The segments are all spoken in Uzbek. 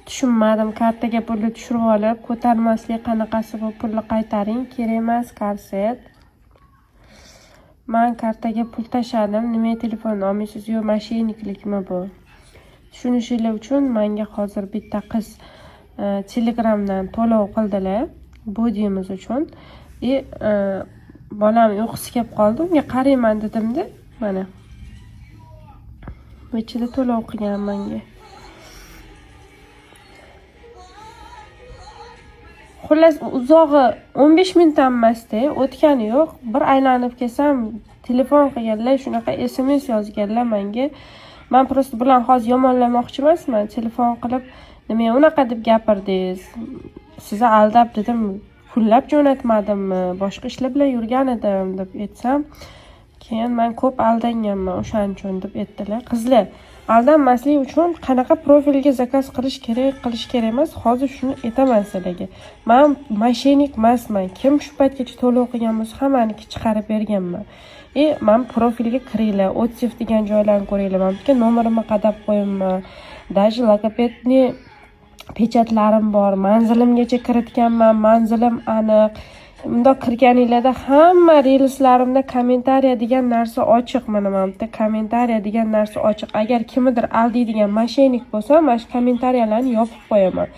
Tushunmadim, kartaga pulni tushirib olib, ko'tarmaslik qanaqasi bu? Pulni qaytaring, kerak emas korset. Man kartaga pul tashladim, nimaga telefonni olmaysiz? Yo'q, мошенник likmi bu? Tushunishinglar uchun menga hozir bitta qiz Telegramdan to'lov qildilar bodimiz uchun. И bolam uyqusi kelib qoldi, unga qarayman dedimda, mana. Bu ichida to'lov qilgan menga. Xullas, uzog'i 15 minut ham emasda, o'tgani yo'q. Bir aylanib kelsam, telefon qilganlar, shunaqa SMS yozganlar menga. Man просто bularni hozir yomonlamoqchi emasman. Telefon qilib, nima unaqa deb gapirdingiz? Sizni aldab dedim, pullab jo'natmadimmi? Boshqa ishlar bilan yurgan edim deb aytsam, keyin man ko'p aldanganman o'shaning uchun deb aytdilar. Qizlar, aldanmaslik uchun qanaqa profilga zakaz qilish kerak, qilish kerak emas, hozir shuni aytaman sizlarga. Man мошенник emasman. Kim shu paytgacha to'lov qilgan bo'lsa, hammaniki chiqarib berganman. И man profilga kiringlar, отзыв degan joylarni ko'ringlar. Man bitta nomerimni qadab qo'yibman. Даже логопедный печать larim bor. Manzilimgacha kiritganman, manzilim aniq. Bundoq kirganinglarda hamma reelslarimda kommentariya degan narsa ochiq. Mana bu yerda kommentariya degan narsa ochiq. Agar kimnidir aldaydigan мошенник bo'lsa, mana shu kommentariyalarni yopib qo'yaman.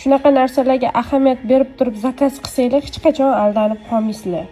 Shunaqa narsalarga ahamiyat berib turib zakaz qilsanglar, hech qachon aldanib qolmaysizlar.